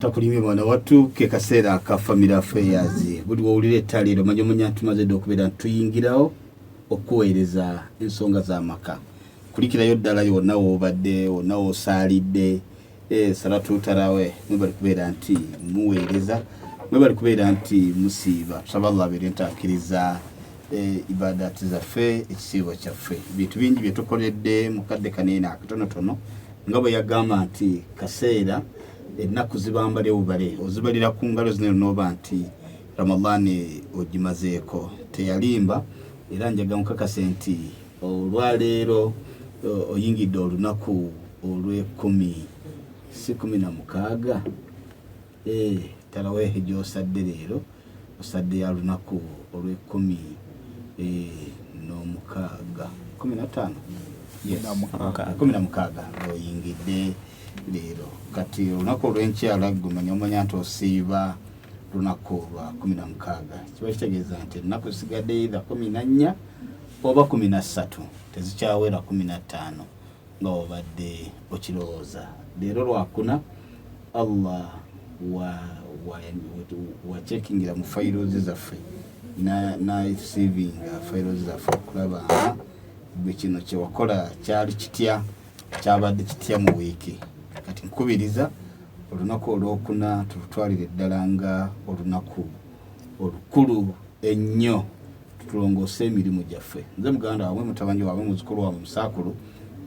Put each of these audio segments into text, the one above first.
Takulimye mwana wattu, ke kaseera aka Family Affairs. Buli wowulira ettale eryo omanya omanya tumaze dda okubeera nti tuyingirawo okuweereza ensonga z'amaka. Kulikirayo ddala yonna woobadde, wonna woosaalidde, salatu tarawe, mwebali kubeera nti muweereza, mwebali kubeera nti musiiba. Tusaba Allah abeere nti akkiriza ibadati zaffe, ekisiibo kyaffe. Bintu bingi bye tukoledde mu kadde kano eno akatonotono, nga bwe yagamba nti kaseera ennaku zibambale bubale, ozibalira ku ngalo zino n'oba nti Ramadhani ogimazeeko. Teyalimba, era njaga mukakase nti olwaleero oyingidde olunaku olw'ekumi, si 16, tarawehe gy'osadde leero osadde ya lunaku olw'ekumi n'omukaaga, 15, yes, 16 oyingidde leero. Kati olunaku olw'enkyala gumanya omanya nti osiiba lunaku lwa 16, kiba kitegeeza nti ennaku zisigadde either 14 oba 13, tezikyawera 15 nga obadde okirowooza. Leero lwakuna, Allah wacekingira mu files zaffe nasivinga files zaffe okulaba nga gwe kino kyewakola kyali kitya, kyabadde kitya mu wiiki. Kati nkubiriza olunaku olwokuna tulutwalire ddala nga olunaku olukulu ennyo, tutulongoose emirimu gyaffe. Nze muganda waabwe, mutabani waabwe, muzukulu waabwe, musaakulu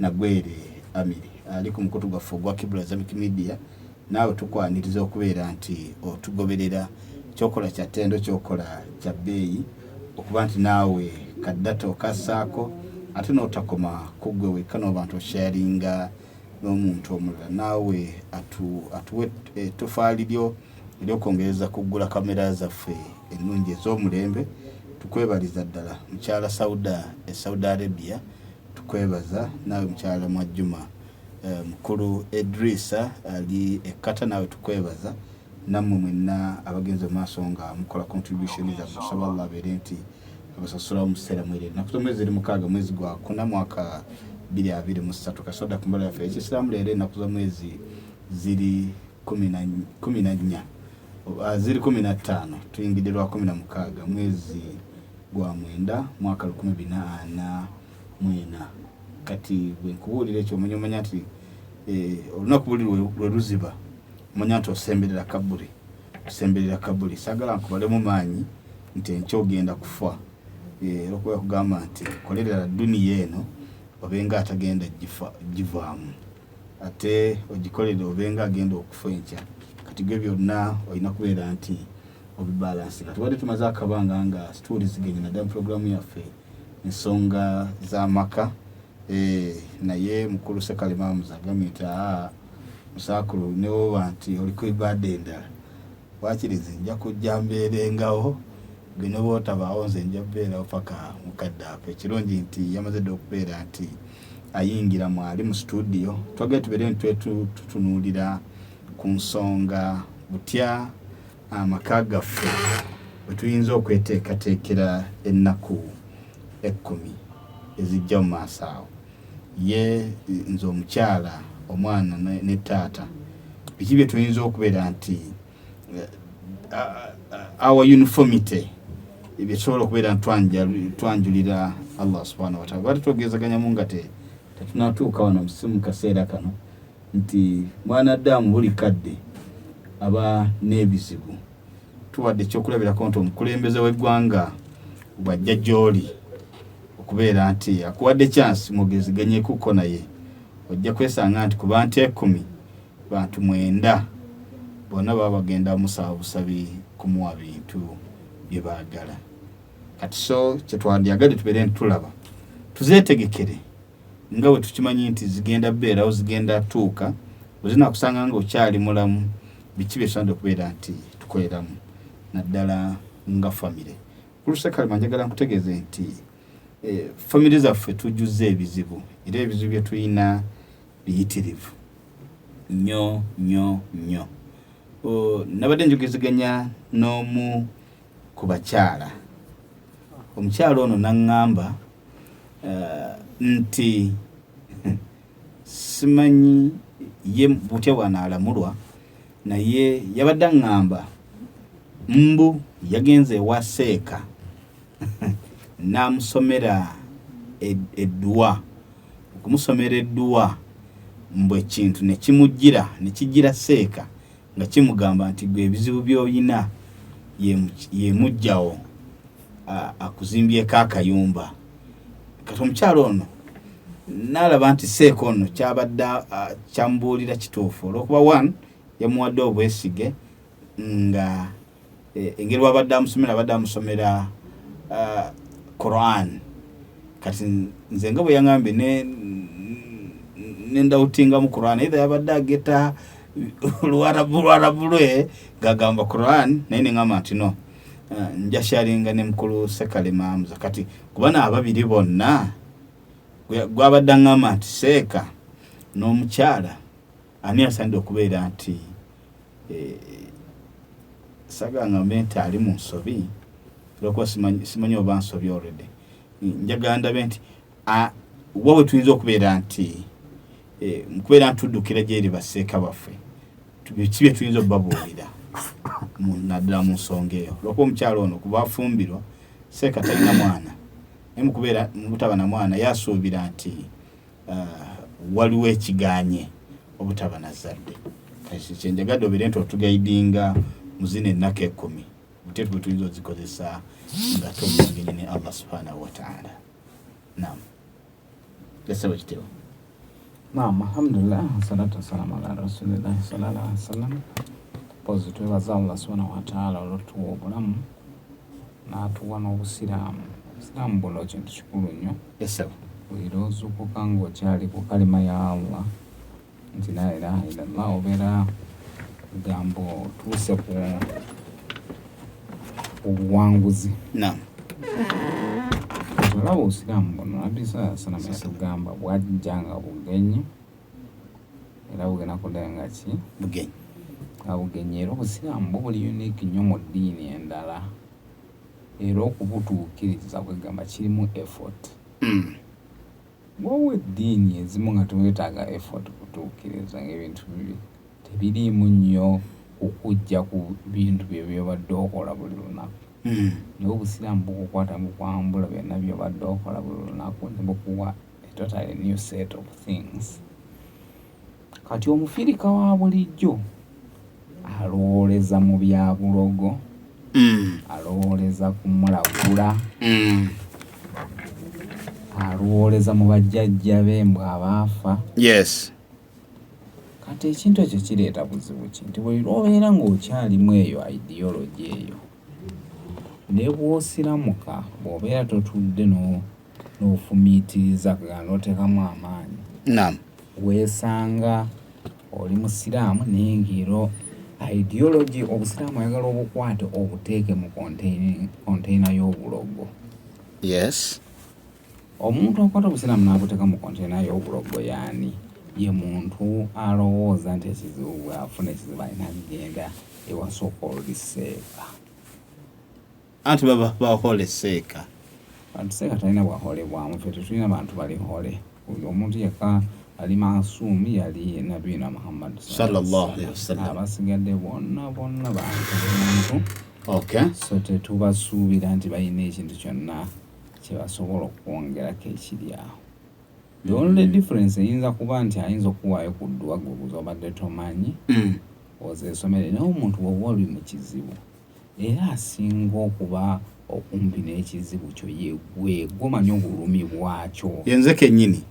Nagwere Amiri, ali ku mukutu gwaffe ogwa Kibula Islamic Media. Naawe tukwaniriza okubeera nti otugoberera. Kyokola kya ttendo, kyokola kya bbeeyi, okuba nti naawe kaddata okassaako, ate n'otakoma ku ggwe wekka, n'oba nti osharinga n'omuntu omulala, naawe atuwe ettofaali lyo ery'okwongereza kuggula kamera zaffe ennungi ez'omulembe. Tukwebaliza ddala, mukyala Sauda e Saudi Arabia, tukwebaza. Naawe mukyala Mwajjuma, mukulu Edrisa ali e Qatar, naawe tukwebaza. Nammwe mwenna abagenze mu maaso nga mukola contribution zammwe, tusaba Allah abeere nti abasasulawo mu kiseera mwere. Ennaku z'omwezi eri 6, mwezi gwa kuna, mwaka 2023. Kasoda ku mbala yaffe ekisiraamu, leero ennaku z'omwezi ziri 14, ziri 15, tuyingidde lwa 16, mwezi gwa mwenda, mwaka 1444. Kati bwe nkubuulira ekyo omanya omanya nti olunaku buli lwe luziba omanya nti osemberera kaburi, osemberera kaburi. Saagala nkubalemu maanyi nti enkya ogenda kufa, era okuba kugamba nti kolerera duniya eno obenga atagenda givaamu, ate ogikolere obenga agenda okufa enkya. Kati gwe byonna olina kubeera nti obibalansinga. Tubadde tumaze akabanga nga situwuliziganya naddala mu pulogulaamu yaffe ensonga z'amaka, naye mukulu Sekalimaamuzi agambye nti aa musaakulu, ne woba nti oliko ibaada endala, wakiri nze nja kujja mbeerengawo, gwe ne bw'otabaawo nze nja kubeerawo paka mukadde ako. Ekirungi nti yamaze dda okubeera nti ayingira mwali mu studio. Twagala tubeere nti tutunuulira ku nsonga butya amaka gaffe bwe tuyinza okweteekateekera ennaku 10 ezijja mu maaso awo. Ye nze omukyala, omwana ne taata, biki bye tuyinza okubeera nti our uniformity bye tusobola okubeera twanjulira Allah subhanahu wa taala. Bati twogezaganyamu nga tetunatuuka wano si mu kaseera kano nti mwana Adamu buli kadde aba n'ebizibu. Tuwadde ekyokulabirako nti omukulembeze w'eggwanga bw'ajja gy'oli okubeera nti akuwadde chance mwogeziganyekuko naye, ojja kwesanga nti ku bantu 10, bantu 9 bonna baba bagenda musaba busabi kumuwa bintu bye baagala. Kati so kyetwandyagadde tubeere nti tulaba tuzeetegekere nga bwe tukimanyi nti zigenda beerawo, zigenda tuuka, bwe zinakusanga nga okyali mulamu, biki bye tusaanidde okubeera nti tukoleramu naddala nga famire. Kulusekalima, njagala nkutegeeze nti famire zaffe tujjuzza ebizibu, era ebizibu bye tulina biyitirivu nnyo nnyo nnyo. Nabadde njogezeganya n'omu ku bakyala. Omukyala ono naŋŋamba nti simanyi ye butya bw'anaalamulwa. Naye yabadde aŋŋamba mbu yagenze ewa seeka n'amusomera edduwa. Okumusomera edduwa mbu ekintu ne kimujjira, ne kijjira seeka nga kimugamba nti gwe ebizibu by'olina ye muggyawo akuzimbyeko akayumba. Kati omukyala ono n'alaba nti seeka ono kyabadde kyamubuulira kituufu, olw'okuba one yamuwadde obwesige nga engeri bwabadde amusomera, abadde amusomera Quran. Kati nze nga bwe yaŋambye nendawutinga mu Quran, either yabadde ageta lwarabu lwe ng'agamba Quran, naye neŋŋamba nti no, nja sharinga ne mukulu Sekalema Hamza. Kati kuba naababiri bonna gwabadde aŋŋamba nti seeka n'omukyala ani asaanidde okubeera nti saagala ngambe nti ali mu nsobi, olwokuba simanyi oba nsobi already. Njagala ndabe nti wa we tuyinza okubeera nti mukubeera nti tuddukira gyeri baseeka baffe, biki bye tuyinza okubabuulira naddala mu nsonga eyo, olwokuba omukyala ono kuba afumbirwa seeka talina mwana, naye mukubeera mubutaba na mwana yasuubira nti waliwo ekiganye obutaba na zzadde. Kati kyenjagadde obeere nti otugaidinga mu zino ennaku 10, butya bwe tuyinza ozikozesa nga tugende ne Allah subhanahu wataala. Nam gasaba kitebo. Naam, alhamdulillah, wassalatu wassalamu ala rasulillahi sallallahu alaihi wasallam. Mpozi twebaza Allah subhanahu wataala olwotuwa obulamu n'atuwa n'obusiraamu. Obusiraamu buno kintu kikulu nnyo. Esebo. Era ozuukuka ng'okyali ku kalima ya Allah nti la ilaha illallah, obeera gambo otuuse ku obuwanguzi. Naam. Olaba obusiraamu buno Nabbi sallallahu alaihi wasallam yatugamba bwajja nga bugenyi, era bugenda kuddayo nga ki? Bugenyi. Nga bugenyi. Era obusiraamu bwo buli unique nnyo mu ddiini endala, era okubutuukiriza kwegamba kirimu effort. Waliwo eddiini ezimu nga teweetaaga effort kutuukiriza, ng'ebintu tebiriimu nnyo kukujja ku bintu bye byobadde okola buli lunaku. Naye obusiraamu bukukwata bukwambula byonna byobadde okola buli lunaku ne bukuwa a totally new set of things. Kati omufirika wa bulijjo alowooleza mu bya bulogo, alowooleza ku mulagula, alowooleza mu bajjajja be mbw abaafa. Kati ekintu ekyo kireeta buzibu ki? Nti buli lw'obeera ng'okyalimu eyo ideology eyo, ne bw'osiramuka bw'obeera totudde n'ofumiitiriza n'oteekamu amaanyi, Naam. weesanga oli musiraamu naye ng'era ideology obusiraamu oyagala obukwate obuteeke mu container y'obulogo. Omuntu akwata obusiraamu n'abuteeka mu container y'obulogo yaani? Ye muntu alowooza nti ekizibu bw'afuna ekizibu alina kugenda ewasooka oluliseeka. Anti baba bahole seeka. Bantu seeka talina bwaholebwamu, ffe tetulina bantu bali hole. Omuntu yekka ali maasuumi yali Nabiyina Muhammad sallallahu alaihi wasallam. Abasigadde bonna bonna bantu buntu. So tetubasuubira nti balina ekintu kyonna kye basobola okwongerako ekiri awo. The only difference eyinza kuba nti ayinza okuwaayo ku dduwa gwe obadde tomanyi, ozeesomere. Naye omuntu bw'oba oli mu kizibu, era asinga okuba okumpi n'ekizibu kyo ye ggwe, gw'omanyi obulumi bwakyo. Yenze kennyini.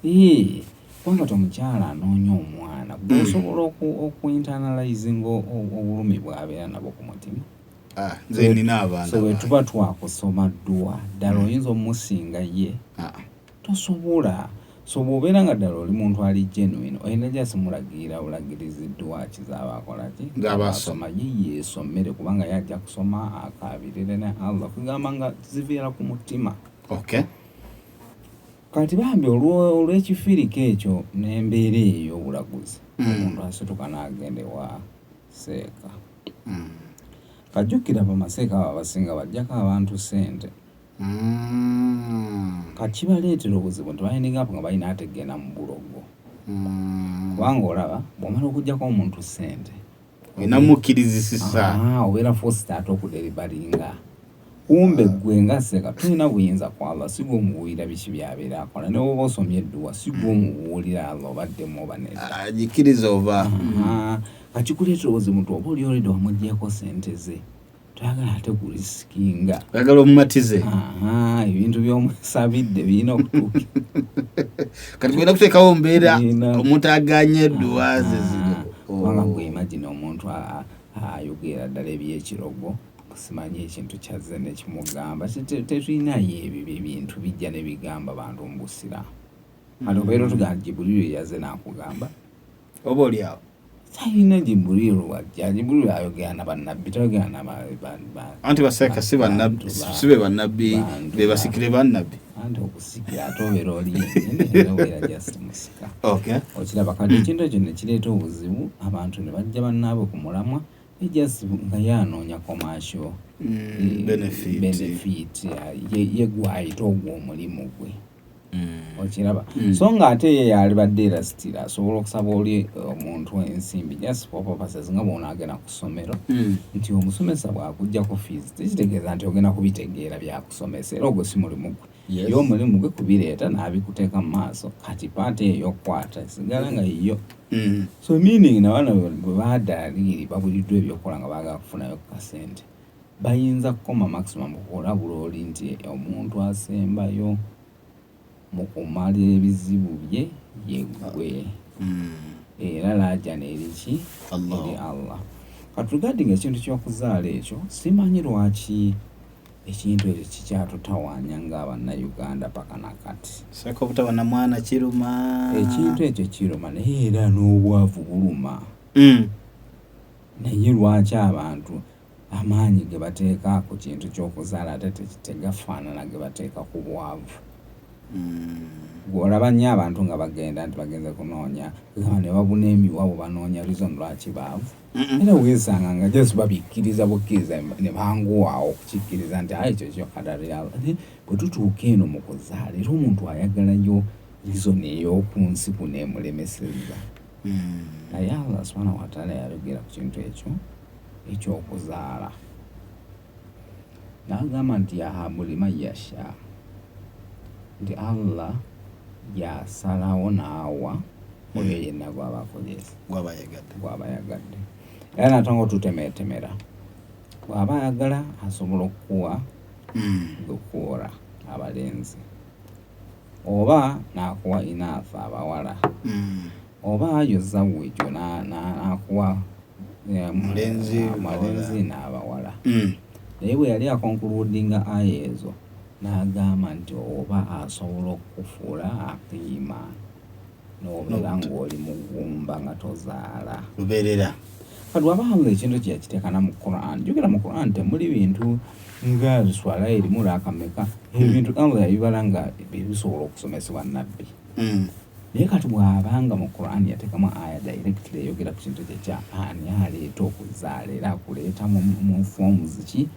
Kubanga ti omukyala anoonya omwana, gwe osobola okuinternalizinga obulumi bw'abeera nabwo ku mutima. Nze nina abaana. So bwe tuba twakusoma dduwa, ddala oyinza omusinga ye? Tosobola. So bw'obeera nga ddala oli muntu ali genuine, olina just mulagirira bulagirizi dduwa ki z'aba akola ki? Z'aba asoma. Ye yeesomere, kubanga ye ajja kusoma akaabirire ne Allah, kugamba nga ziviira ku mutima. Kati bambi olw'ekifirika ekyo n'embeera eyo ey'obulaguzi, omuntu asituka n'agenda ewa seeka. Kajjukira bamaseeka abo abasinga bajjako abantu ssente. Kati kibaleetera obuzibu nti bayendinga apo nga balina ate genda mu bulogo. Kubanga olaba bw'omala okuggyako omuntu ssente, Olina mukkirizisisa. Obeera forced ate okudeliveringa. Kumbe gwe nga seka tulina buyinza ku Allah, si gwe omubuulira biki byabeera akola. Ne bw'oba osomye edduwa, si gwe omubuulira Allah obaddemu oba nedda. Agikiriza oba. Kati kuleetera obuzibu nti oba oli already wamuggyeko ssente ze, toyagala ate kurisikinga. Oyagala omumatize. Ebintu by'omusabidde birina okutuuka. Kati gwena kuteekawo mbeera omuntu aganye edduwa ze zino. Kubanga gwe imagine omuntu ayogera ddala ebyekirogo, simanyi ekintu kyazze nekimugamba. Tetulinayo ebyo ebintu bijja ne bigamba bantu mu busiraamu. Kati obeera otugamba Jibuliru yazze n'akugamba. Oba oli awo. Talina Jibuliru wajja. Jibuliru ayogera na bannabbi, tayogera na Anti baseeka si bannabbi, si be bannabbi, be basikire bannabbi. Anti okusikira ate obeera oli yennyini, era obeera just musika. Okiraba kati ekintu ekyo ne kireeta obuzibu, abantu ne bajja bannaabwe ku mulamwa, just nga ye anoonya commercial benefit. Benefit, ye gw'ayita ogwo omulimu gwe. Okiraba. So nga ate ye yalibadde era still asobola okusaba oli omuntu ensimbi just for purposes nga bw'onaagenda ku ssomero, nti omusomesa bw'akuggyako fees tekitegeeza nti ogenda kubitegeera byakusomesa, era ogwo si mulimu gwe. Ye omulimu gwe kubireeta n'abikuteeka mu maaso, kati part eyo ey'okukwata esigala nga yiyo. So meaning na bano bwe baadaliiri babuliddwa ebyokukola nga baagala kufunayo ku kasente, bayinza kukoma maximum kulabula oli nti omuntu asembayo mu kumala ebizibu bye ye ggwe. Era laajana eri ki? Eri Allah. Kati regarding ekintu ky'okuzaala ekyo, simanyi lwaki ekintu ekyo kikyatutawaanya ng'Abannayuganda paka na kati. Seka obutaba na mwana kiruma. Ekintu ekyo kiruma, naye era n'obwavu buluma. Naye lwaki abantu amaanyi ge bateeka ku kintu ky'okuzaala ate tegafaanana ge bateeka ku bwavu? Bw'olaba nnyo abantu nga bagenda nti bagenze kunoonya, ne babuna emiwabo banoonya reason lwaki baavu. Era weesanga nga just babikkiriza bukkiriza ne banguwaawo okukikkiriza nti ayi ekyo kyo kadari ya Allah. Naye bwe tutuuka eno mu kuzaala, era omuntu ayagalayo reason ey'oku nsi kuno emulemesezza. Naye Allah subhanahu wa ta'ala yayogera ku kintu ekyo ekyokuzaala, n'agamba nti yahabu liman yasha, nti Allah yasalawo n'awa oyo yenna gw'aba akozesa, gw'aba ayagadde, gw'aba ayagadde. Era n'atandika otutemeetemera, bw'aba ayagala asobola okukuwa dhukuura abalenzi, oba n'akuwa inaatha abawala, oba yuzawwiju n'akuwa mulenzi n'abawala. Naye bwe yali akonkuludinga aya ezo n'agamba nti oba asobola okukufuula aqiima n'obeera ng'oli mugumba nga tozaala lubeerera. Kati wabanga ekintu kye yakiteekana mu Quran, jjukira mu Quran temuli bintu nga swala erimu laakameka, ebintu Allah yabibala nga bisobola okusomesebwa nabbi. Naye kati bw'abanga mu Quran yateekamu aya directly eyogera ku kintu kye kya ani aleeta okuzaala, era akuleeta mu forms ki,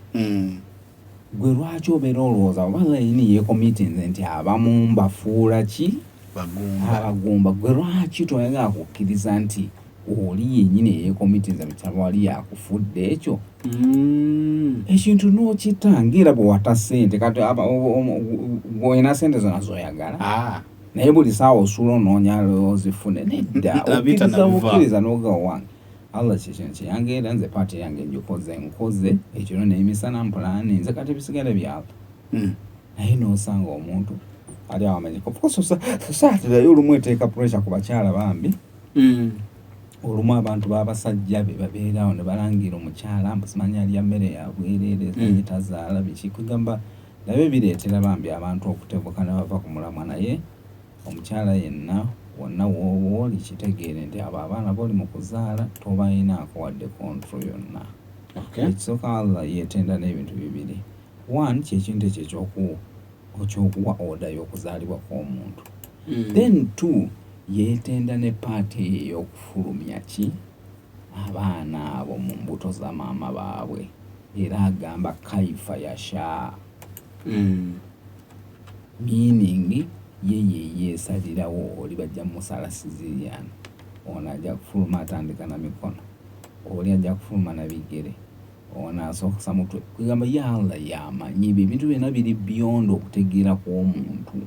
gwe lwaki obeera olowooza oba Allah yennyini yeekomitinze nti abamu mbafuula ki? Abagumba. Gwe lwaki toyagala kukkiriza nti oli yennyini eyeekomitinze mu kyaba wali yakufudde ekyo? Ekintu n'okita ng'era bwe wata ssente, kati gw'olina ssente zonna z'oyagala, naye buli ssaawa osuula onoonya ozifune. Nedda, okkiriza bukkiriza n'ogawa wange Allah kyekino kyeyangeera, nze part yange ngikoze, nkoze ekiro n'emisana mpulaninze, kati ebisigala byalo. Naye n'osanga omuntu ali awo amanyika. Of course society naye olumu eteeka pressure ku bakyala bambi. Olumu abantu b'abasajja be babeerawo ne balangira omukyala mbu simanyi alya mmere ya bwereere, simanyi tazaala biki, kugamba nabyo bireetera bambi abantu okutebuka ne bava ku mulamwa. Naye omukyala yenna wonna w'oba oli, kitegeere nti abo abaana b'oli mu kuzaala tobalinaako wadde control yonna. Ekisooka, Allah yeetenda n'ebintu bibiri. One, kyekintu ekyo ekyokuwa order y'okuzaalibwa kw'omuntu. Then two, yeetenda ne part eyo ey'okufulumya ki abaana abo mu mbuto za maama baabwe, era agamba kaifa yasha, meaning ye yeyeesalirawo oli bajja musala cesarean, ono ajja kufuluma atandika na mikono. Oli ajja kufuluma na bigere, ono asooka mutwe. Kugamba ye Allah yamanyi ebyo ebintu byonna biri beyond okutegeera kw'omuntu.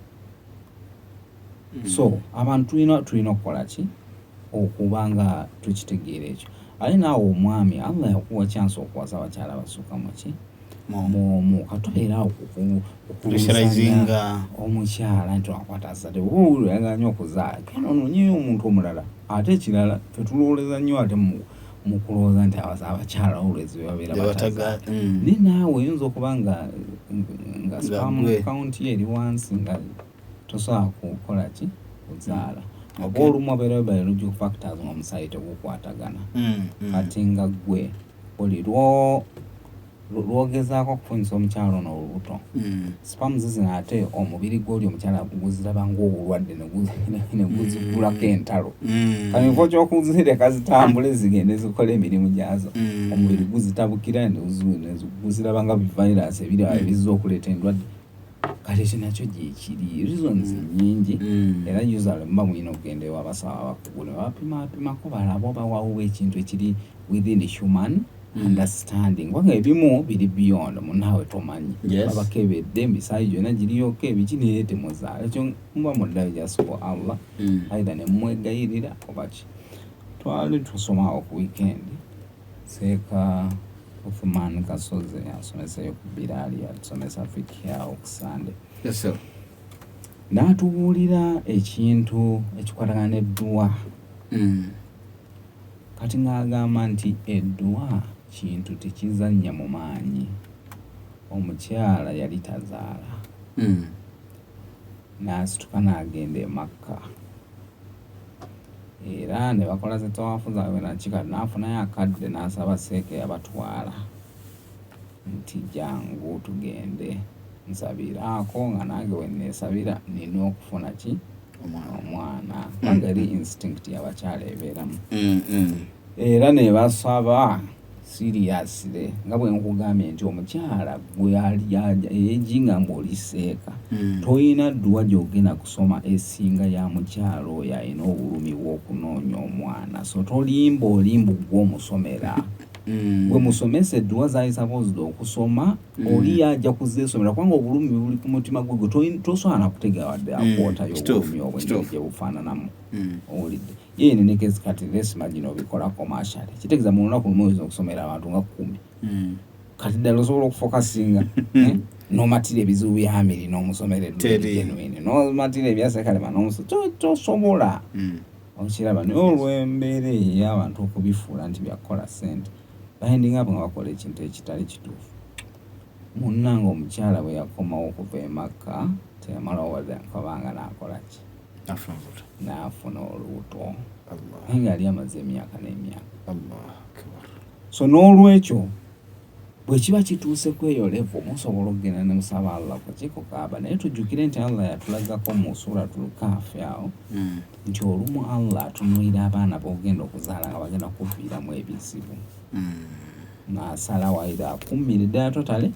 So abantu tulina okukola ki okuba nga tukitegeera ekyo. Ate naawe omwami, Allah yakuwa chance okuwasa abakyala basukka muki mu katobeeraawo Pressurizing. Omukyala nti wakwata asate, oba owulira oyagala nnyo okuzaala, genda onoonyeyo omuntu omulala. Ate ekirala, ffe tulowooleza nnyo ate mu kulowooza nti abakyala always be babeera batazaala. Naye naawe oyinza okuba nga sperm count ye eri wansi, nga tosobola kukola ki, kuzaala. Oba olumu wabeerayo biological factors nga omusaayi tegukwatagana. Kati nga ggwe buli lwogezaako okufunyisa omukyala ono olubuto, sperms zino ate omubiri gw'oli omukyala guziraba ng'obulwadde ne guzigulako entalo. Kati mu kifo ky'okuzireka zitambule zigende zikole emirimu gyazo, omubiri guzitabukira ne guziraba nga bivirus ebiri awo ebizza okuleeta endwadde. Kati ekyo nakyo gyekiri, reasons nnyingi. Era usually muba mulina okugenda ewa abasawo abakugu ne bapimaapimako balabe oba waliwo ekintu ekiri within human understanding, kubanga ebimu biri beyond, munaawe tomanyi. Babakebedde emisaayi gyonna giriyoko ebiki, naye temuzaala. Ekyo muba muddayo just for Allah, either ne mumwegayirira oba ki. Twali tusoma awo ku weekend, Seeka Uthman Kasozi asomesayo ku Biraali, atusomesa fiqh awo ku Sande. Yes, sir. N'atubuulira ekintu ekikwatagana n'edduwa. Kati ng'agamba nti edduwa kintu tekizannya mu maanyi. Omukyala yali tazaala, n'asituka n'agenda e Makka, era ne bakola zi tawaafu zaabwe naki. Kati n'afunayo akadde n'asaba seeka yabatwala nti, "Jangu tugende nsabiraako, nga nange we neesabira nina okufuna ki? Omwana." Omwana. Kubanga eri instinct y'abakyala ebeeramu. Era ne basaba seriously, nga bwe nkugambye nti omukyala gwe eyejinga ng'oli seeka, toyina dduwa gy'ogenda kusoma esinga ya mukyala oyo alina obulumi bw'okunoonya omwana. So tolimba, olimba gwe omusomera. Gwe musomesa edduwa zaali supposed okusoma, oli ajja kuzeesomera, kubanga obulumi buli ku mutima gwe. Gwe tosobola nakutegeera wadde akwotayo obulumi obwo engeri gye bufaananamu. Owulidde? Ye nenekezi. Kati let's imagine obikola commercially, kitegeeza mu lunaku lumu oyinza okusomera abantu nga 10. Kati ddala osobola okufokasinga, eh? Nomatira ebizibu bya Amiri n'omusomera Teri. genuine, nomatira ebyasekalema tosobola. Okiraba? Naye olw'embeera eyo ey'abantu okubifuula nti byakukola ssente, bayendinga nga bakola ekintu ekitali kituufu. Munnange, omukyala bwe yakomawo okuva e Makka, teyamalawo wadde akabanga, n'akola ki? Afuna olubuto. N'afuna olubuto. Allah. Naye nga yali amaze emyaka n'emyaka. Allah akbar. So n'olwekyo bwe kiba kituuse ku eyo level, musobola okugenda ne musaba Allah kuki ku Kaaba. Naye tujjukire nti Allah yatulagako mu Suratul Kaafi awo nti olumu Allah atunuulira abaana b'ogenda okuzaala nga bagenda kuviiramu ebizibu, n'asalawo either akummire ddala totally,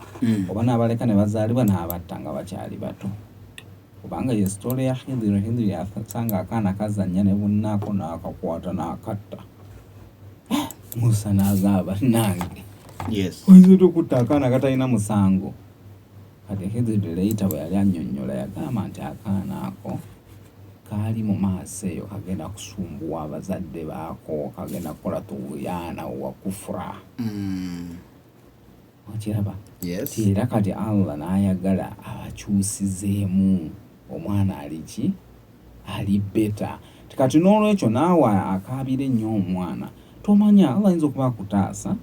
oba n'abaleka ne bazaalibwa n'abatta nga bakyali bato. Kubanga ye story ya Khidiri. Khidiri yasanga akaana kazannya ne bunnaako, n'akakwata n'akatta. Musa n'agamba, "Nange oyinza otya okutta akaana katalina musango?" Kati Khidiri later bwe yali annyonnyola, yagamba nti akaana ako kaali mu maaso eyo kagenda kusumbuwa abazadde baako, kagenda kukola tuguyaana wa kufura. Okiraba? Yes. Era kati Allah n'ayagala abakyusizeemu, omwana ali ki, ali better. Kati n'olwekyo naawe akaabira ennyo omwana, tomanya Allah ayinza okuba akutaasa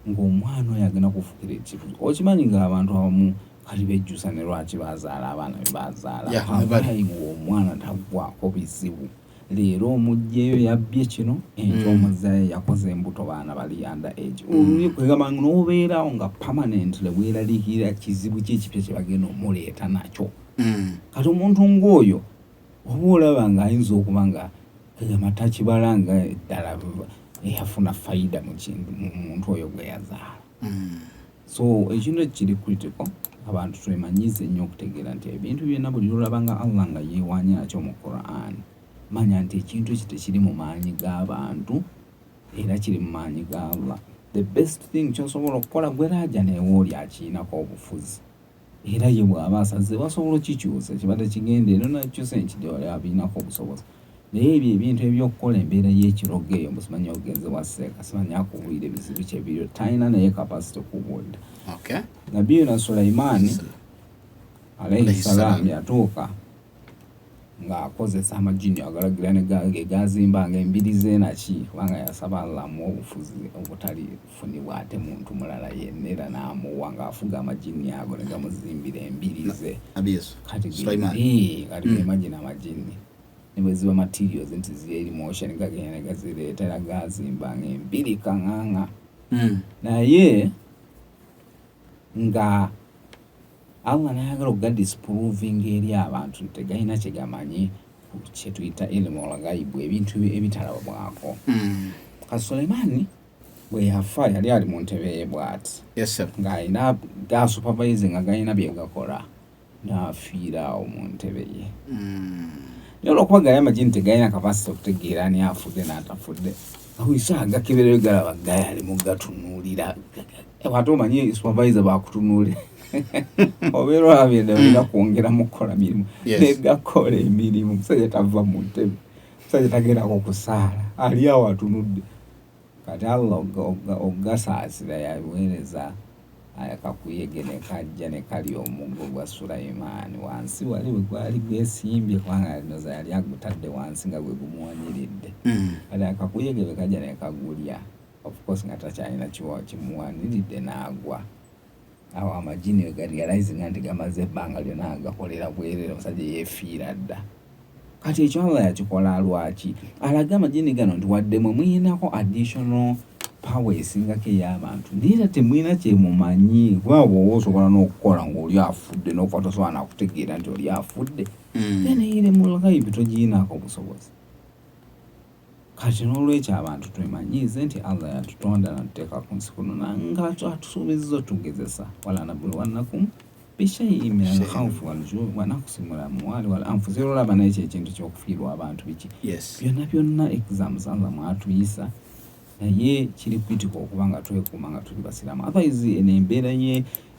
ng'omwana oyo agenda kufukira ekibuzo. Okimanyi ng'abantu abamu kati bejjusa ne lwaki bazaala abaana be bazaala? Abayi ng'omwana taggwako bizibu. Leero omugjeyo yabbye kino, enkya omuzzayo yakoze embuto, baana bali under age. Kwegamba n'obeerawo nga permanently weeraliikirira kizibu ki ekipya kye bagenda omuleeta nakyo. Kati omuntu ng'oyo oba olaba ng'ayinza okuba nga kegamba takibala nga ddala eyafuna fayida mu kintu mu muntu oyo gwe yazaala. So ekintu ekyo kiri critical. Abantu twemanyiize nnyo okutegeera nti ebintu byonna buli lwolaba nga Allah nga yeewaanye nakyo mu Quran, manya nti ekintu ekyo tekiri mu maanyi g'abantu. Era kiri mu maanyi ga Allah. The best thing kyosobola okukola, gwe raaja newooli akiinako obufuzi, era ye bw'aba asaze basobola okikyusa, kibadde kigenda eno nakyusa enkidi, oli abiinako obusobozi. Naye ebyo ebintu ebyokukola embeera y'ekirogo eyo, musimanyi ogenze wa seeka, simanyi akubuulira ebizibu kyebiriyo, talina naye capacity kubuulira. Nabiyuna Sulaimaani alayhi salam yatuuka ng'akozesa amajini agalagira ne ge gazimbanga embiri ze naki, kubanga yasaba Allah amuwe obufuzi obutalifunibwa ate muntu mulala yenna, era n'amuwa ng'afuga amajini ago ne gamuzimbira embiri ze. Kati imagine amajini ne bwe ziba materials nti ziri eri motion, gagenda ne gazireeta era gazimbanga embiri kaŋŋaŋa. Naye nga Allah nayagala okugadisprovinga eri abantu nti tegalina kye gamanyi kye tuyita ilmu al-ghaibu, ebintu ebitalabwako. Kati Sulaimaani bwe yafa yali ali mu ntebe ye bw'ati, ng'alina gasupervise nga galina bye gakola, n'afiira awo mu ntebe ye. Naye olwokuba gali amajini tegalina capacity okutegeera ani afudde n'atafudde, awiisa agakeberayo galaba gayi ali mu gatunuulira. Ate omanyi supervisor bakutunuulira, obeera olabye olina kwongeramu kukola mirimu. Negakola emirimu, musajja tava mu ntebe, musajja tagendako kusaala, ali awo atunudde. Kati Allah okugasaasira yaweereza akakuyege ne kajja ne kalya omuggo gwa Sulaimaani wansi wali we gwali gwesimbye, kubanga noza yali agutadde wansi nga gwe gumuwaniridde. Kati akakuyege bwe kajja ne kagulya, of course nga takyalina kimuwaniridde, n'agwa awo. Amajini we garealizinga nti gamaze ebbanga lyonna nga gakolera bwerere, omusajja yeefiira dda. Kati ekyo Allah yakikola lwaki? Alage amajini gano nti wadde mwe muyinako additional power esingako ey'abantu, naye era temulina kyemumanyi, kubanga bw'oba osobola n'okukola ng'oli afudde n'okufa tosobola nakutegeera nti oli afudde, then ilmul ghaibi togiyinaako obusobozi. Kati n'olwekyo abantu twemanyiize nti Allah yatutonda natuteeka ku nsi kuno nga atusuubizza otugezesa, wala nabluwannakum bishaiin min alkhawfi waljui wa naqsi min alamwali wal anfusi. Era olaba nekyo ekintu ky'okufiirwa abantu biki, byonna byonna exams Allah mwatuyisa, naye kiri critical okuba nga twekuuma nga tuli basiraamu. Otherwise eno embeera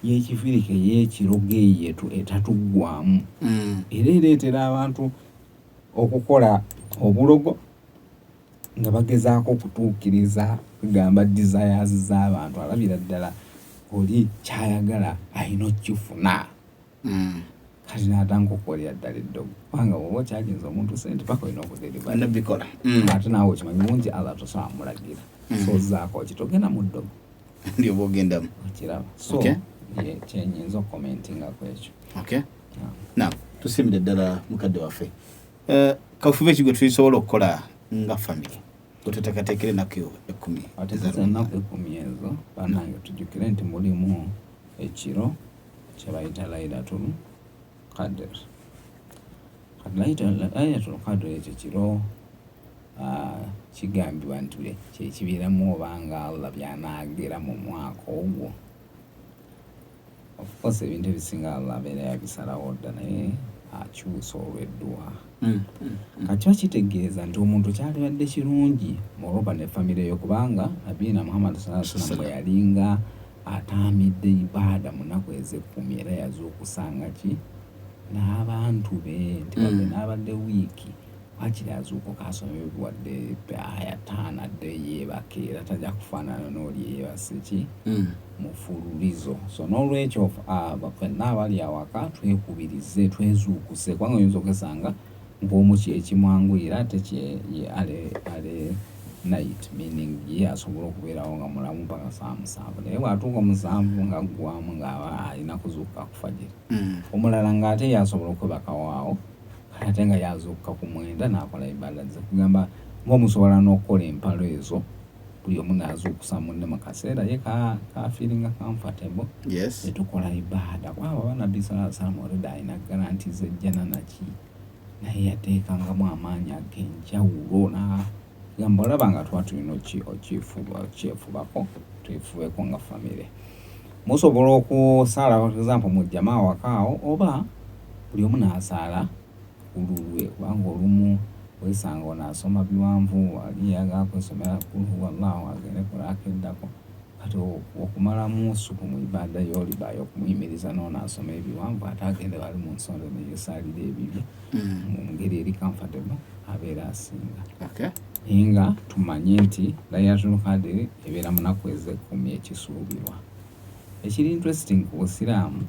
y'ekifirika ey'ekirogo eyo etatuggwamu, era ereetera abantu okukola obulogo nga bagezaako okutuukiriza kugamba desires z'abantu. Alabira ddala oli kyayagala alina okukifuna, kati n'atandika okukolera ddala eddogo, kubanga bw'oba okyaginza omuntu sente paka olina okudeliver. Nabikola. Ate naawe okimanyi bulungi Allah tosobola mulagira, so zaako ki togenda mu ddogo. Ndi oba ogendamu. Okiraba? So ye kyenyinza okucommentingako ekyo. Okay. Now tusiimire ddala mukadde waffe. Kafube ki gwe tulisobola okukola nga family gwe tuteekateekera ennaku 10 Ate eza zizo ennaku 10 ezo, bannange, tujjukire nti mulimu ekiro kye bayita Lailatul Qadr. Kati Lailatul Qadr ekyo kiro, kigambibwa nti kyekibeeramu obanga Allah byanaagera mu mwaka ogwo. Of course ebintu ebisinga Allah abeera yabisalawo dda, naye akyusa olw'edduwa. Kati kiba kitegeeza nti omuntu kyalibadde kirungi muroba ne famire yo, kubanga Nabiyina Muhammad sallallahu alaihi wasallam bwe yalinga ataamidde ibaada mu nnaku ez'ekkumi, era yazuukusanga ki n'abantu be nti wadde n'abadde wiiki, wakiri azuukuka asome wadde aya 5 adde yeebake, era tajja kufaanana n'oli eyeebase ki mufululizo. So n'olwekyo ffenna abali awaka twekubirize twezuukuse, kubanga oyinza okwesanga ng'omu kyekimwanguyira ate kye ye ale night, meaning ye asobola okubeerawo nga mulamu mpaka saa 7, naye bw'atuuka 7 nga ggwamu ng'aba alina kuzuukuka ku fajiri. Omulala ng'ate ye asobola okwebakawo awo, kale ate nga yazuukuka ku 9 n'akola ibaada ze. Kugamba ng'omusobola n'okukola empalo ezo, buli omu n'azuukusa munne mu kaseera ye ka feelinga comfortable, ne tukola ibaada, kubanga baba Nabbi sallallahu alaihi wasallam already alina guarantee z'ejjana naki, naye yateekangamu amaanyi ag'enjawulo nagamba olaba nga tuba tulina okyefubako, twefubeko nga famire. Musobola okusaala, for example, mu jama awaka awo, oba buli omu n'asaala ku lulwe, kubanga olumu Wesanga ono asoma biwanvu, ali yagala kwesomera kulhuwallahu agende kulaaka eddako. Kati okumalamu supu mu ibaada y'olibayo okumuyimiriza n'ono asoma ebiwanvu ate agende bali mu nsonda neyesaalira ebibye mu ngeri eri comfortable, abeera asinga. Naye nga tumanye nti Laylatul Qadr ebeera munaku ez'ekkumi ekisuubirwa. Ekiri interesting ku busiraamu,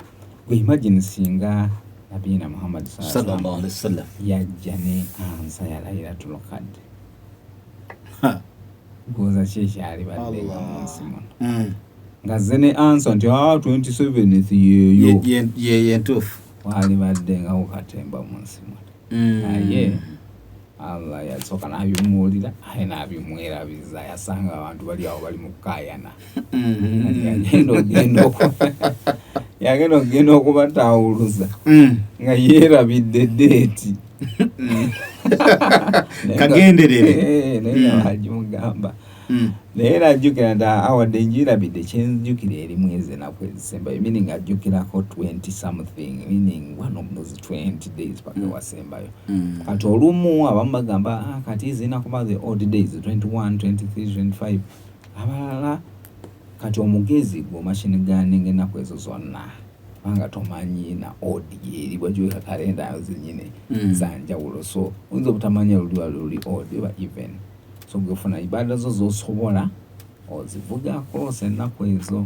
gwe imagine singa Nabiyina Muhammad sallallahu alaihi wasallam yajja ne answer ya Laylatul Qadr, gwoza ki ekyalibadde nga mu nsi muno? Nga zze ne answer nti 27th yeeyo. Ye yentuufu. Walibadde nga kukatemba mu nsi muno. Naye Allah yasooka n'abimuwulira aye n'abimwerabiza, yasanga abantu bali awo bali mu kukaayana. Yagenda okugenda okubatawuluza nga yeerabidde date. Kagenderere. Naye nga bagimugamba, naye najjukira nti awadde njirabidde, kyenzijukira erimu ezo enaku ezisembayo, meaning ajjukirako 20 something, meaning one of those 20 days paka wasembayo. Kati olumu abamu bagamba, kati zirina kuba the odd days, 21, 23, 25, abalala. Kati omugezi gwe machine gunning ennaku ezo zonna, kubanga tomanyi na odd eri bwagiweka kalenda zenyini zanjawulo, so oyinza obutamanya luli wali luli odd oba even. So gwefuna ibada zo zosobola ozivuga across ennaku ezo.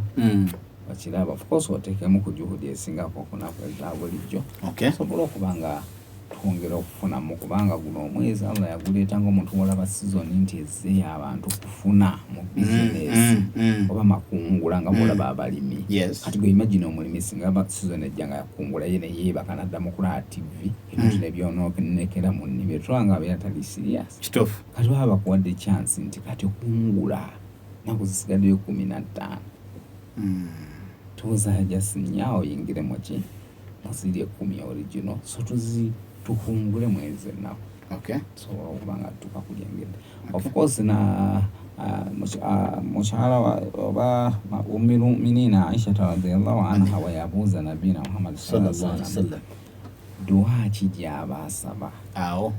Okiraba, of course oteekemu ku juhudi esingako ku naku eza bulijjo, osobola okuba nga twongera okufunamu, kubanga guno omwezi Allah yaguleeta ngaomuntu wolaba season nti ezze abantu kufuna mu bizinesi oba makungula, nga bwolaba abalimi. Kati gwe imagine omulimi singa season ejja nga yakungula, ye neyeebaka nadda mu kulaba TV, ebintu nebyononekera mu nnimiro, tulaba nga abeera tali serious. Kati baba bakuwadde chance nti kati okungula naku zisigaddeyo 15, tubuza just nnya oyingire muki muziri 10 original, so tuzi tukungule mwezi ennaku tusobola okuba nga tutuuka kulyengedde. Of course na mukyala oba umilmuminina Aishata radiallahu anha weyabuuza Nabiyina Muhammad sallallahu alaihi wasallam duwa ki gy'aba asaba awo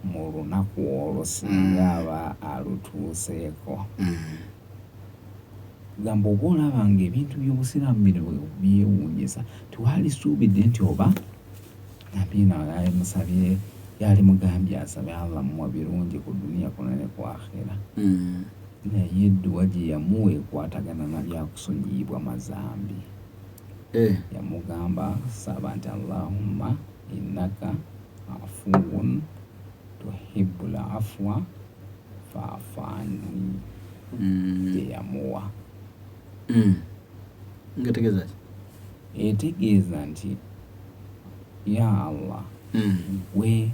mu lunaku olwo singa aba alutuuseeko, gamba oba olaba nga ebintu by'obusiraamu bino byewuunyisa, tewalisuubidde nti oba Nabiyina yali musabye, yali mugambye asabe Allah muwa birungi ku duniya kuno ne ku akhira, naye edduwa gye yamuwa ekwatagana na byakusonyiyibwa mazambi. Yamugamba saba nti allahumma innaka afuwun tuhibbul afwa fa'fu anni. Gye yamuwa Ngategeeza ki? Etegeeza nti ya Allah, gwe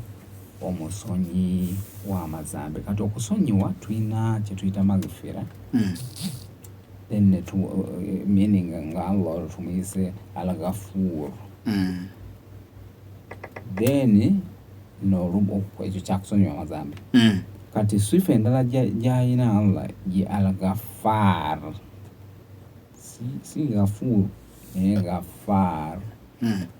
omusonyi w'amazambi. Kati okusonyiwa tulina kyetuyita magfira, then meaning nga Allah olwo tumuyise Al-Ghafur. Then ekyo kyakusonyiwa amazambi. Kati sifa endala gyayina Allah ye Al-Ghafar, si Ghafur naye Ghafar.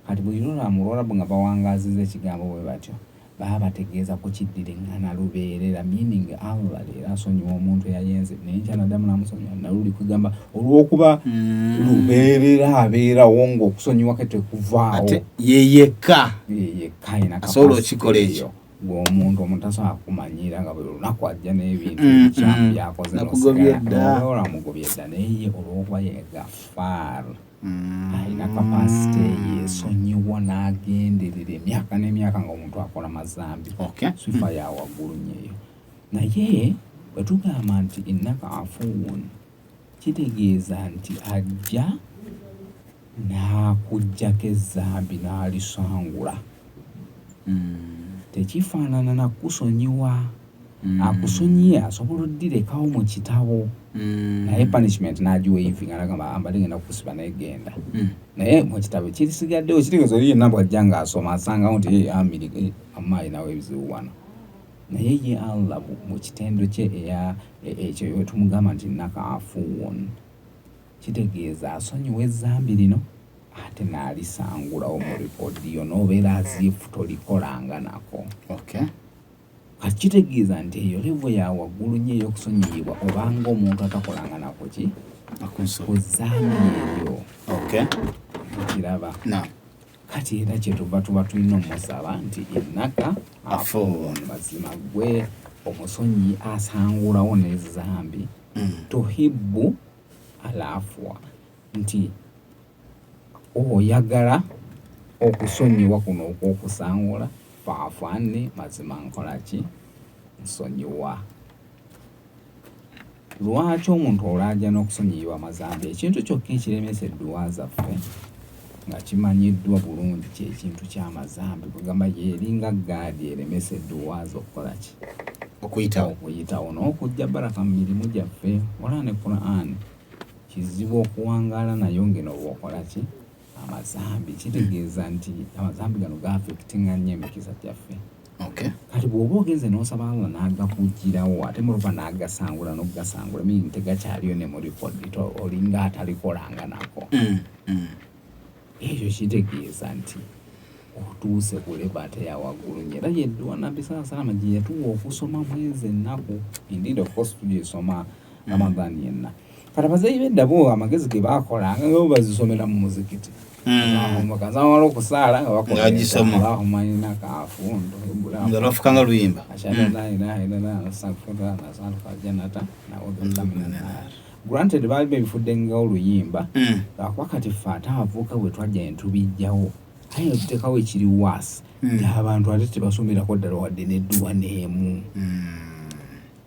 Kati bw'oyinula mu Lwarabu nga bawangaziza ekigambo bwe batyo, baba bategeeza kukiddiriŋŋana lubeerera, meaning Allah leero asonyiwa omuntu eyayenze, naye nkya naddamu namusonyiwa, naluli kugamba olw'okuba lubeerera abeerawo ng'okusonyiwa ke tekuvaawo. Ate ye yekka Ye yekka alina asobola capacity okikola ekyo. Eyo. Ng'omuntu, omuntu tasobola kumanyira nga buli lunaku ajja n'ebintu ebikyamu byakoze. Nakugobye dda. Olamugobye dda, naye ye olw'okuba ye Gafaar, alina capacity eyo esonyiwa n'agenderera emyaka n'emyaka nga omuntu akola mazambi. Sifa ya waggulu nnyo eyo. Naye bwe tugamba nti innaka afuwun, kitegeeza nti ajja n'akuggyako ezambi n'alisangula. Tekifaanana na kusonyiwa. Akusonyiye asobola oddirekawo mu kitabo, naye punishment n'agiwaivinga nagamba ambadde ngenda kukusiba naye genda. Naye mu kitabo kirisigaddewo, kitegeeza oli yenna bw'ajja ng'asoma asangawo nti, "Hey, Amiri, amma alinawo ebizibu wano." Naye ye Allah mu kitendo kye eya ekyo tumugamba nti innaka afuwun, kitegeeza asonyiwa ezambi lino ate n'alisangulawo mu rekodi yo n'obeera as if tolikolanga nako. Kati kitegeeza nti eyo level ya waggulu nnyo ey'okusonyiyibwa, obanga omuntu atakolanga nako ki Akunsobi. Ku zambi eryo. Okiraba? Kati era kyetuva tuba tulina omusaba nti innaka afuwun, mazima gwe omusonyi asangulawo n'ezambi, tuhibbu alafwa, nti oyagala okusonyiwa kuno okw'okusangula, faafu anni, mazima nkola ki, nsonyiwa. Lwaki omuntu olaaja n'okusonyiyibwa amazambi? Ekintu kyokka ekiremesa edduwa zaffe nga kimanyiddwa bulungi kyekintu ky'amazambi. Kugamba yeringa gaadi eremesa edduwa zo okukola ki? Okuyitawo. Okuyitawo n'okujja baraka mu mirimu gyaffe. Olaba ne Quran kizibu okuwangaala nayo ngeno bw'okola ki amazambi. Kitegeeza nti amazambi gano gaaffectinga nnyo emikisa gyaffe. Kati bw'oba ogenze n'osaba Allah n'agakuggyirawo, ate muruva n'agasangula n'okugasangula, meaning tegakyaliyo ne mu record, olinga atalikolanga nako. Ekyo kitegeeza nti otuuse ku level ate ya waggulu nnyo. Era yedduwa Nabbi sallallahu alaihi wasallam gye yatuwa okusoma mwezi ennaku. Indeed, of course, tugisoma Ramadan yenna. Kati abazeeyi b'edda bo amagezi ge baakolanga nga bo bazisomera mu muzikiti. Allahumma kazamala okusaala nga bakola Ng'agisoma. Allahumma innaka afuwwun tuhibbul Nga lwafuka nga luyimba. Ashhadu an la ilaha illallah wa astaghfiruka wa as'aluka al-jannata na'udhu bika minan nar. Granted, baali bebifudde nga oluyimba, lwakuba kati ffe ate abavubuka bwe twajja ne tubijjawo, aye ne tuteekawo ekiri worse, nti abantu ate tebasomerako ddala wadde n'edduwa n'emu.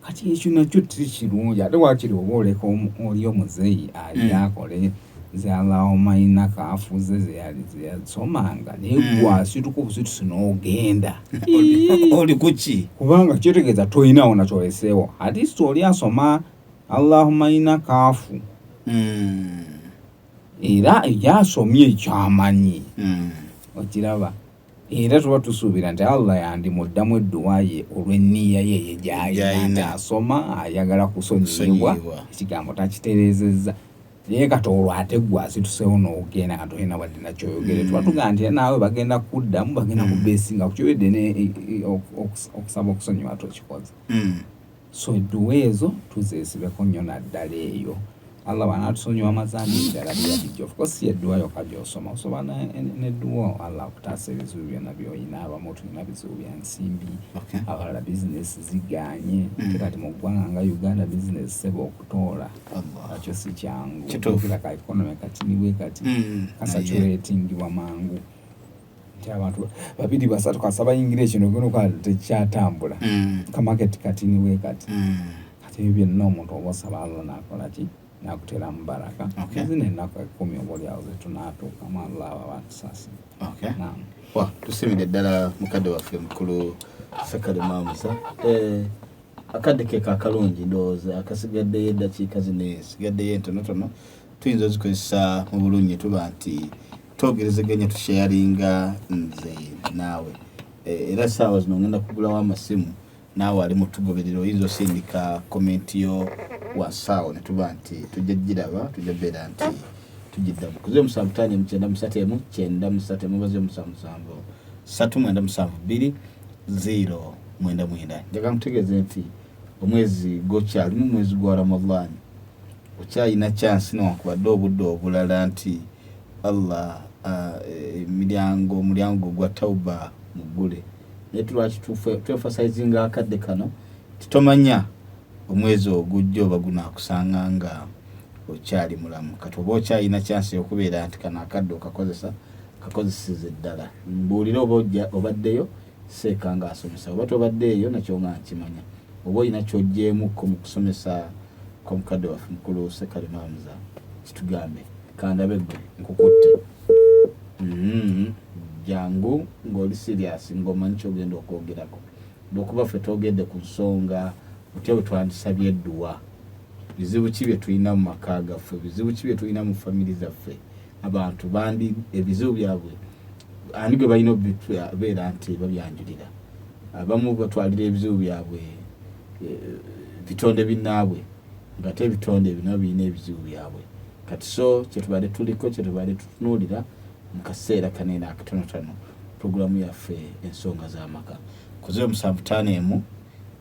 Kati ekyo nakyo si kirungi, ate waakiri oba oleka oli omuzeeyi ali akole ze Allahumma innaka afuze ze yali ze yasomanga, naye gwe asituka obusitusi n'ogenda. Oli kuki? Kubanga kitegeeza tolinawo nakyoleseewo. At least oli asoma Allahumma innaka afu. Era yasomye ekyamanyi. Okiraba? Era tuba tusuubira nti Allah yandimuddamu edduwa ye olw'enniya ye eyo gy'alina, Gy'alina. nti asoma ayagala kusonyiyibwa, Kusonyiyibwa. ekigambo takitereezezza. Naye kati olwo ate ggwe asituseewo n'ogenda nga tolina wadde nakyoyogere. Tuba tugamba nti naawe bagenda kuddamu, bagenda kubeesinga ku kyoyogedde ne okusaba okusonyiwa tokikoze. So edduwa ezo tuzeesibeko nnyo naddala eyo. Allah bw'anaatusonyiwa amazambi ebirala biba bijja. Of course si edduwa yokka gy'osoma, osoma n'edduwa Allah akutaasa ebizibu byonna by'olina. Abamu tulina bizibu bya nsimbi, abalala bizinesi zigaanye. Ate kati mu ggwanga nga Uganda bizinesi ssebo okutoola nakyo si kyangu. Ojjukira ka economy kati ni bwe kati, kasaturatingibwa mangu. Nti abantu babiri basatu kasa bayingira ekino ogenda okukola tekyatambula. Ka market kati ni bwe kati. Kati ebyo byonna omuntu oba osaba Allah n'akola ki? N'akuteeramu baraka. Zino ennaku 10 oba oli awo ze tunaatuukamu, Allah aba atusaasire. Naam. Wa, tusimire ddala mukadde waffe mukulu Ssekalema Hamza. Akadde ke kakalungi ndowooza akasigaddeyo eddakiika zino esigaddeyo entonotono tuyinza ozikozesa mu bulungi, tuba nti twogerezeganya, tusharinga nze naawe. Era essaawa zino ngenda kugulawo amasimu, naawe ali mutugoberera oyinza osindika komenti yo wansi awo ne tuba nti tujja giraba, tujja beera nti tugiddamu. Ku 0759 31 93 oba 077 397 2 0 99. Njagala nkutegeeze nti omwezi gokyalimu, mwezi gwa Ramadan, okyalina chance newankubadde obudde obulala nti Allah, emiryango, omulyango gwa tauba muggule. Naye tulwaki twemphasizinga akadde kano titomanya omwezi ogujja oba gunaakusanga nga okyali mulamu. Kati oba okyalina chance y'okubeera nti kano akadde okakozesa, kakozeseze ddala. Mbuulire oba obaddeyo seeka ng'asomesa, oba tobaddeeyo nakyo nga nkimanya, oba olina ky'oggyeemukko mu kusomesa kw'omukadde waffe mukulu Ssekalema Hamza, kitugambe. Kandabe ggwe nkukutte. Jangu ng'oli serious, ng'omanyi ky'ogenda okwogerako. Lwokuba ffe twogedde ku nsonga butya bwe twandisabye edduwa, bizibu ki bye tulina mu maka gaffe, bizibu ki bye tulina mu famiri zaffe, abantu bandi ebizibu byabwe ani gwe balina obibeera nti babyanjulira. Abamu batwalira ebizibu byabwe bitonde binnaabwe, ng'ate ebitonde bino birina ebizibu byabwe. Kati so kyetubadde tuliko, kyetubadde tutunuulira mu kaseera kanene akatonotono, puroguramu yaffe ensonga z'amaka ku 0751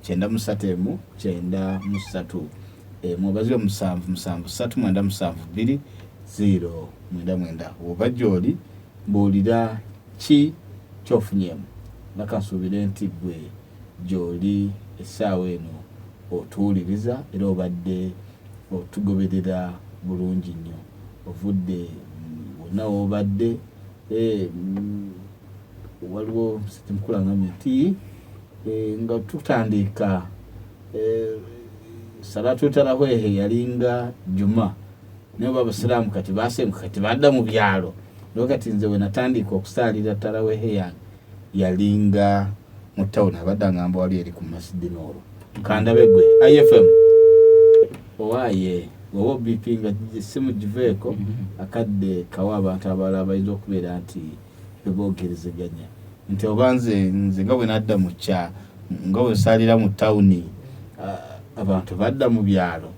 93 1 93 1, oba 077 397 2 099. Oba gy'oli, mbuulira ki kyofunyemu. Nakansuubire nti gwe gy'oli essaawa eno otuwuliriza era obadde otugoberera bulungi nnyo, ovudde wonna woobadde. Waliwo musajja mukulu agambye nti nga tutandika salatu tarawih yalinga juma, naye oba abasiraamu kati basenguka, kati badda mu byalo. Naye kati nze we natandika okusaalira tarawehe yange yalinga mu tawuni. Abadde angamba wali eri ku Masidi Nooro. Kandabe gwe IFM owaaye, oba obipinga simu giveeko akadde kawa abantu abalala bayinza okubeera nti bebogerezeganya nti oba nze nga bwe nadda mu kya nga bwe nsaalira mu tawuni, abantu badda mu byalo.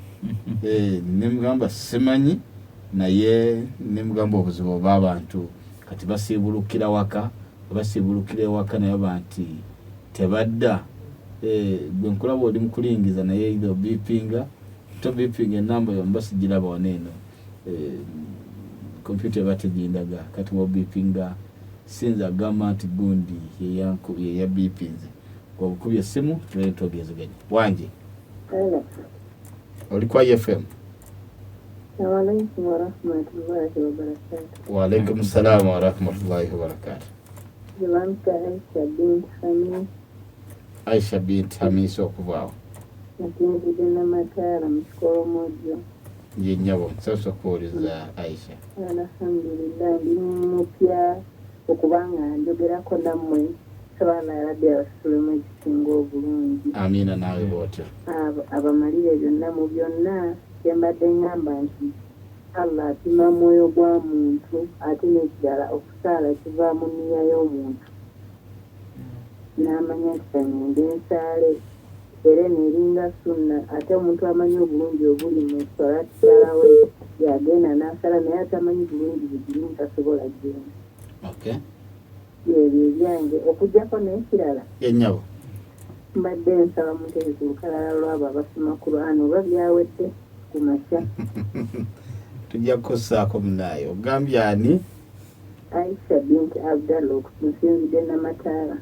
Nemugamba simanyi, naye nemugamba obuzibu oba abantu kati basiibulukira waka, basiibulukira ewaka, naye ba nti tebadda. Gwe nkulaba oli mukulingiza, naye either obipinga tobipinga, enamba yomba sigiraba wano eno. Kompyuta eba tegindaga. Kati wobipinga sinza agamba nti gundi yeyabipinze obukubye essimu, tubeere twogezeganya. Wanje? Hello. Oli kwa FM. Alaikum warahmatullahi wabarakatuh. Waalaikum salamu warahmatullahi wabarakatu. Bampa Aisha bint Hamis. Aisha bint Hamisi okuvaawo? Nsinzidde Namataala mu Kikolomojo. Ye nnyabo, nsanyusa okuwuliza, Aisha. Alhamdulillah, ndi mupya okubanga njogerako nammwe. Sabaana yabadde abasasulemu ekisinga obulungi. Amiina, naawe bwotyo. Abamalire byonna mu byonna. Kyembadde ŋŋamba nti Allah apima mwoyo gwa muntu, ate n'ekirala okusaala kiva mu nniya y'omuntu n'amanya nti kangende nsaale, era eno eringa sunna. Ate omuntu amanyi obulungi obuli mu salati salawe yagenda n'asala, naye atamanyi bulungi bugirimu tasobola genda. Byebyo ebyange okugjako n'ekirala. Ye nnyabo. Mbadde nsaba muteeke ku lukalala lw'abo abasoma Quran, oba byawedde ku makya. Tujja kukussaako munaaye. Ogambye ani? Aisha bint Abdallah, nsinzidde Namataala.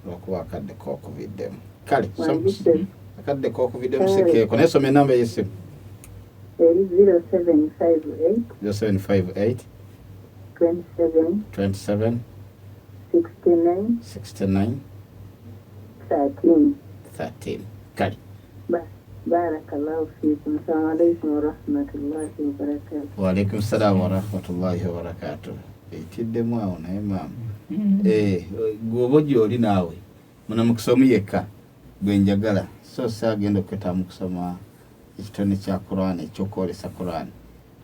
Lwakuba akadde kokuviddemu. Kale. Wangise. Akadde kokuviddemu sikeeko, naye soma enamba y'essimu. Eri 0758. 0758. 27. 27. 69. 69. 13. 13. Kale. Barakallahu fikum. Assalamu alaikum warahmatullahi wabarakatu. Waalaikum salaamu warahmatullahi wabarakatu. Eyitiddemu awo, naye maama. Gwoba gyoli naawe muna mukisa omu yekka gwe njagala, so saagenda okwetaba mu kusoma ekitone kya Quran, ekyokwolesa Quran.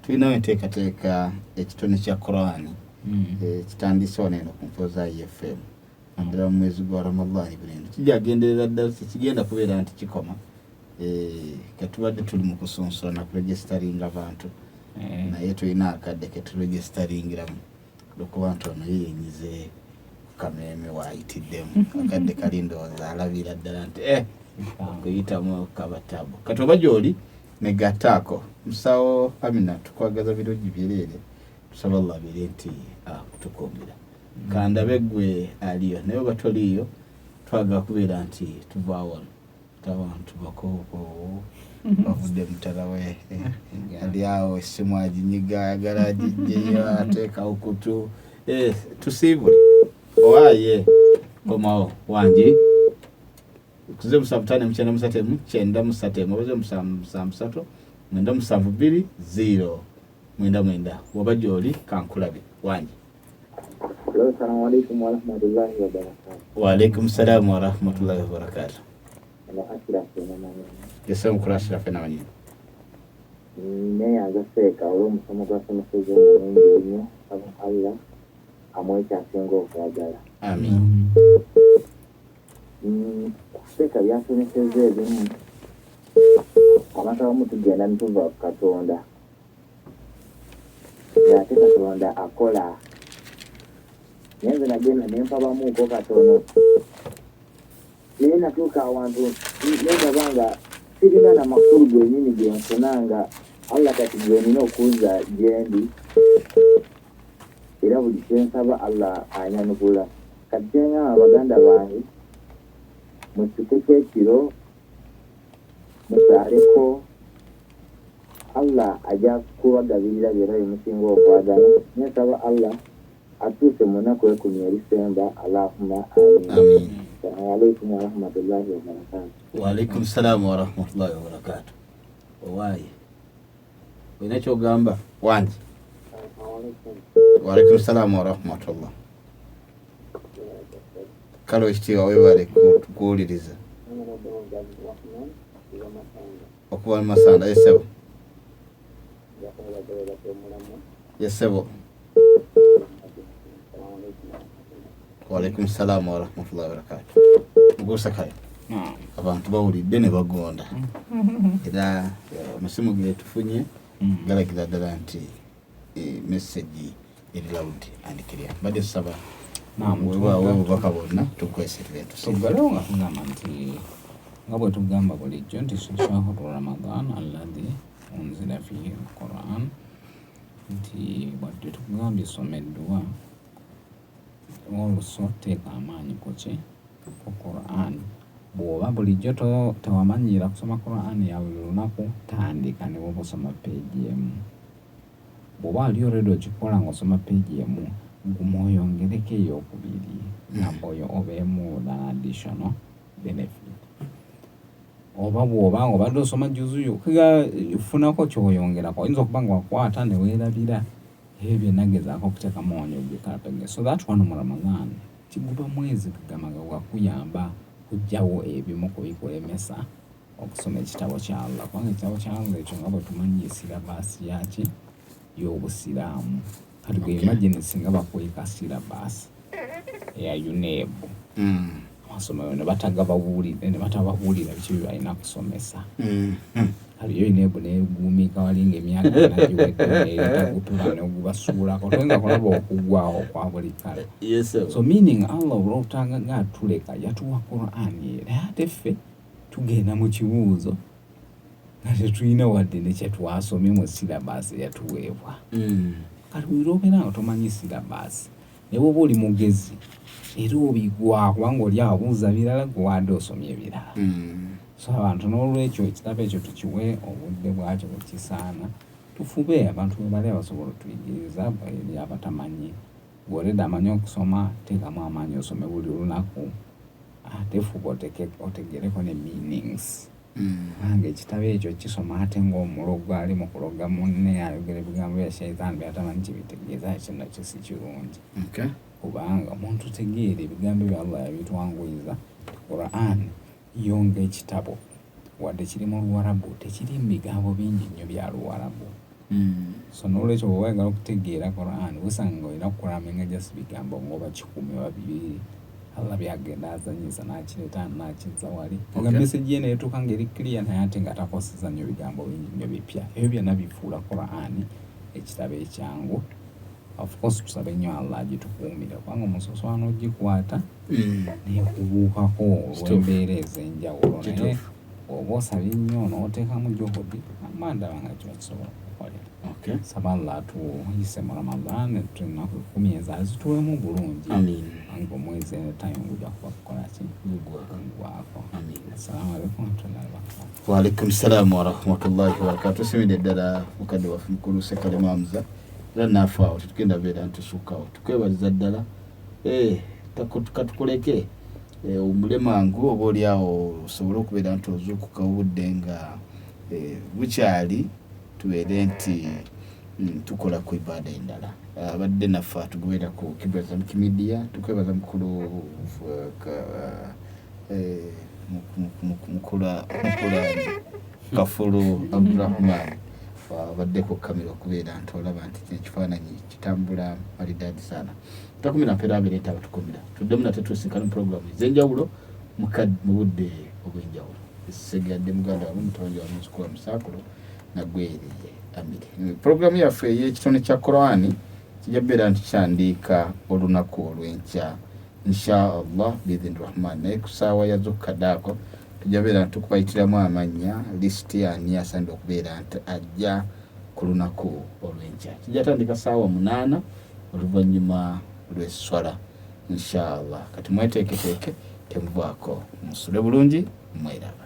Tulinawo enteekateeka, ekitone kya Quran kitandise wano eno ku Mpoza FM, naddala mu mwezi gwa Ramadhani. Bulendo kijagenderera ddala, tekigenda kubeera nti kikoma. Katubadde tuli mu kusunsula na kuregisteringa bantu, naye tulina akadde keturegisteringira olwokuba nti ono ye yenyize ku kameeme waayitiddemu akadde kali, ndowooza alabira ddala nti okuyitamu kabatabu. Kati oba gyoli negattaako musawo Amina, tukwagaza birungi byereere, tusaba Allah abeere nti akutukuumira. Kandabe gwe aliyo, naye oba toliiyo twagala kubeera nti tuvaawo wano abantu bakookoowo bavudde mutalawe ali awo essimu aginyiga, ayagala agijjeyo ateekawo kutu. Tusiibule owaaye komawo wangi kuze 75 93 93 oba 773 972 099. Woba gyoli kankulabe wangi. Assalamu alaikum warahmatullahi wabarakatuh. Waalaikum salaamu warahmatullahi wabarakatu. Ono Ashraf Enamanyana. Yese mukulu Ashraf Enamanyana. Neyanza seeka olw'omusomo gwasomeseza omulungi ennyo. Nsaba Allah amuwe kyasinga okwagala. Amin. Seeka byasomeseza ebimu, abantu abamu tugenda ne tuva ku Katonda, ng'ate Katonda akola. Naye nze nagenda ne mpabamuuko katono, naye natuuka awantu Nendaba nga sirina na makulu gwenyini gyenfuna nga Allah kati gwenina okuuza gyendi, era buli kyensaba Allah anyanukula. Kati kyengamba baganda bange, musituke ekiro musaaleko, Allah ajja kubagabirira byonna byemusinga okwagala. Nensaba Allah atuuse mu nnaku 10 erisemba. Allahumma amin. Amin. Assalamu alaikum warahmatullahi wabarakatuh. Waalaikum salaamu warahmatullahi wabarakatuh. Owaaye, olina kyogamba wangi? Waalaikum salaamu warahmatullah. Kale ekitiibwa, webale kuwuliriza okuva mu Masanda. Yesebo, yesebo. Waalaikum salaamu warahmatullahi wabarakatuh. Muguusa kale. Naam. Abantu bawulidde ne bagonda, era amasimu ge tufunye galagira ddala nti message eri loud and clear. Mbadde tusaba Naam, wewaawo obubaka bwonna tukwesirire. Tuggalewo nga tugamba nti nga bwe tugamba bulijjo nti shahru Ramadan alladhi unzila fihi alquran, nti wadde tukugambye soma edduwa, also teeka amaanyi kuki? Ku Quran. Bw'oba bulijjo tewamanyiira kusoma Quran ya buli lunaku, tandika ne bw'oba osoma peegi emu. Bw'oba wali already okikola ng'osoma peegi emu, guma oyongereko eyokubiri, gamba oyo obeemu an additional benefit. Oba bw'oba nga obadde osoma juzuyo, funako ky'oyongerako. Oyinza okuba nga wakwata ne weerabira ebyo byonna, gezaako okuteekamu onyogekapege so that wano mu Ramadan kiguba mwezi kugamba nga gwakuyamba kuggyawo ebimu ku bikulemesa okusoma ekitabo kya Allah, kubanga ekitabo kya Allah ekyo nga bwe tumanyi syllabus yaki? Y'Obusiraamu. Kati gwe imagine singa bakweka syllabus eya UNEB, amasomero ne batagababuulire, ne batababuulira biki bye balina kusomesa. Kale yo UNEB neguumika wali ng'emyaka ena giwedde, neetagutula negubasuulako, toyinza kulaba okuggwawo okwa buli kale. So meaning Allah olwobutanga nga atuleka yatuwa Quran, era ate ffe tugenda mu kibuuzo nga tetulina wadde ne kyetwasomye mu syllabus eyatuweebwa. Kati buli lwobeera nga tomanyi syllabus, ne bwoba oli mugezi era obigwa, kubanga oli abuuza birala, gwe wadde osomye ebirala. So abantu n'olwekyo ekitabo ekyo tukiwe obudde bwakyo bwe kisaana, tufube abantu bwe bali abasobola otuyigiriza eri abatamanyi. Gwe amanyi okusoma, teekamu amaanyi osome buli lunaku, ate fuba otegereko ne meanings, kubanga ekitabo ekyo kisoma ate ng'omulogo ali mu kuloga munne ayogera ebigambo bya shaitaani byatamanyi kibitegeeza, ekyo nakyo si kirungi. Kubanga omuntu tegeera ebigambo bya Allah yabitwanguyiza. Quran yo ng'ekitabo wadde kiri mu Luwarabu, tekiri mu bigambo bingi nnyo bya Luwarabu. So n'olwekyo bw'oba oyagala okutegeera Quran, wesanga olina kukulaminga just bigambo ng'oba 10 oba 2 Allah byagenda azanyisa n'akireeta n'akizza wali nga message ye neetuuka ng'eri clear, naye ate nga takoseza nnyo bigambo bingi nnyo bipya. Ebyo byonna bifuula Quran ekitabo ekyangu. Of course tusabe nnyo Allah agitukuumire, kubanga omusoso wano ogikwata nekubuukako olw'embeera ez'enjawulo, naye bw'oba osabye nnyo n'oteekamu juhudi, amma ndaba nga kiba kisobola okukolera. Saba Allah atuyise mu Ramadan, ennaku 10 ezo azituwemu bulungi, nga omwezi anytime gujja kuba kukola ki? Gugwako. Assalamu alaikum warahmatullahi wabarakatuh. Waalaikum salaamu warahmatullahi wabarakatu. Tusimidde ddala mukadde waffe mukulu Sekalema Hamza, era naafe awo tetugenda beera ntusukkawo. Tukwebaliza ddala. Katukuleke owummule mangu, oba oli awo osobole okubeera nti ozuukuka obudde nga bukyali, tubeere nti tukola ku ibaada endala. Abadde naffe atugoberera ku Kibra Islamic Media, tukwebaza mukulu mukulu Kafulu Abdurahman abadde ku kamera okubeera nti olaba nti kino ekifaananyi kitambula malidaadi sana. Takumira mpeera abeere nti abatukumira, tuddemu nate tusinkana mu puroguramu ez'enjawulo mu budde obw'enjawulo. Esigadde muganda wamu, mutabani wa muzzukulu wa Musaakulo Nagweri Amiri. Puroguramu yaffe ey'ekitone kya Korani kijja kubeera nti kyandiika olunaku olw'enkya insha Allah biidhini Rahman, naye ku ssaawa ya zukkadaako. Tujja beera tukubayitiramu amannya, lisiti ani asaanidde okubeera nti ajja ku lunaku olw'enkya. Kijja tandika saawa 8 oluvannyuma lw'esswala inshallah. Kati mweteeketeeke, temuvaako, musule bulungi, mweraba.